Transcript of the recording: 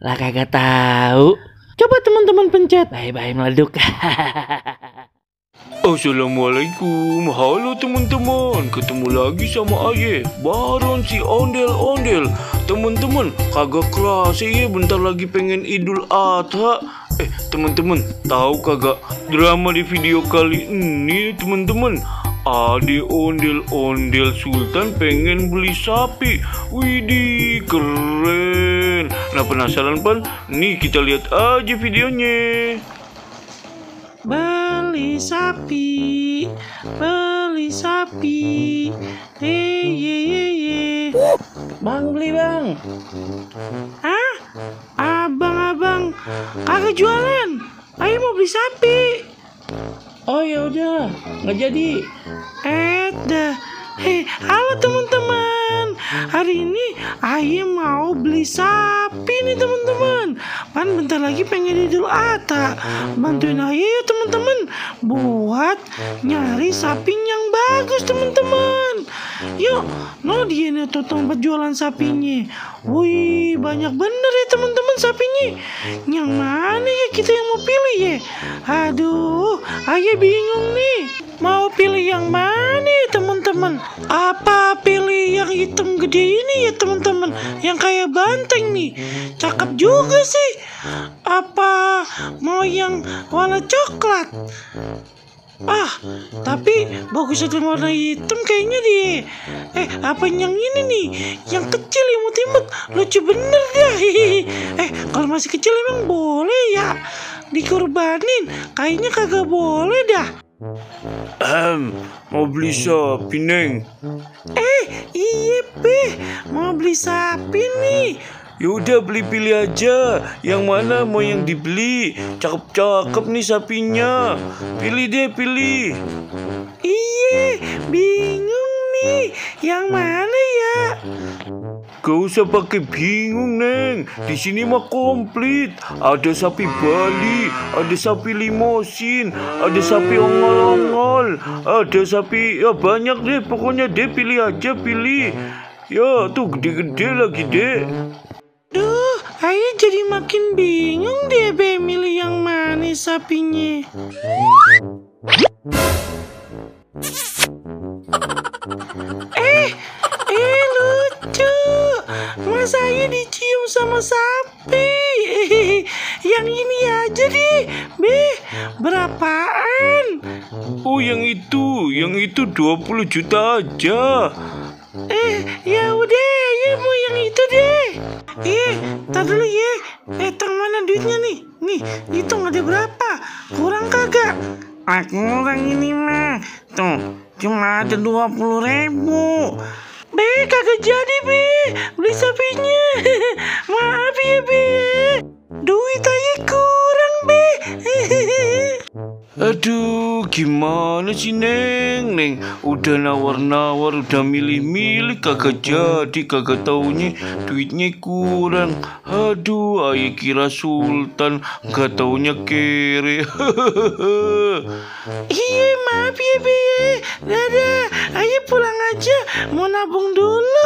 Lah kagak tahu. Coba teman-teman pencet. Bye-bye meleduk. Assalamualaikum, halo teman-teman. Ketemu lagi sama Aye, Baron si ondel-ondel. Teman-teman, kagak kerasa ya bentar lagi pengen Idul Adha. Teman-teman, tahu kagak drama di video kali ini teman-teman? Ade ondel-ondel Sultan pengen beli sapi. Widih, keren. Nah, penasaran pan? Nih kita lihat aja videonya. Beli sapi, beli sapi, ye. Bang, beli bang. Hah? Abang, kagak jualan. Ayo mau beli sapi. Oh ya udah, nggak jadi. Halo teman-teman. Hari ini Aye mau beli sapi nih teman-teman. Pan bentar lagi pengen Idul Adha. Bantuin Aye ya teman-teman buat nyari sapi yang bagus teman-teman. Yuk, dia nih tuh tempat jualan sapinya. Wih, banyak bener ya teman-teman sapinya. Yang mana ya kita yang mau pilih ya? Aduh, Aye bingung nih. Mau pilih yang mana ya teman-teman? Apa pilih yang hitam gede ini ya teman-teman? Yang kayak banteng nih. Cakep juga sih. Apa mau yang warna coklat? Tapi bagus ada warna hitam kayaknya deh. Apa yang ini nih? Yang kecil imut-imut. Lucu bener dah. Kalau masih kecil emang boleh ya dikorbanin? Kayaknya kagak boleh dah. Mau beli sapi, Neng. Iya, mau beli sapi nih. Yaudah pilih aja. Yang mana mau yang dibeli? Cakep-cakep nih sapinya. Pilih deh, pilih. Iya, bingung nih. Yang mana ya? Gak usah pakai bingung, Neng. Di sini mah komplit. Ada sapi Bali, ada sapi limosin, ada sapi ongol-ongol, ada sapi banyak deh. Pokoknya deh pilih aja, pilih. Ya, tuh gede-gede lagi deh. Duh, Aye jadi makin bingung deh milih yang mana sapinya. Lucu. Mas Aye dicium sama sapi. Yang ini aja deh, berapaan? Oh, yang itu 20 juta aja. Ya udah, ya mau yang itu deh. Tar dulu ya. Tang mana duitnya nih? Nih, hitung ada berapa? Kurang kagak? Kurang ini mah. Tuh, cuma ada 20.000. Kagak jadi, beli sapinya. Maaf ya, duit aja kurang, Aduh, gimana sih, Neng? Udah nawar-nawar, udah milih-milih, kagak jadi, kagak taunya duitnya kurang. Aduh, Aye kira Sultan, gak taunya kere. Iya, maaf ya, dadah, Aye pulang aja, mau nabung dulu.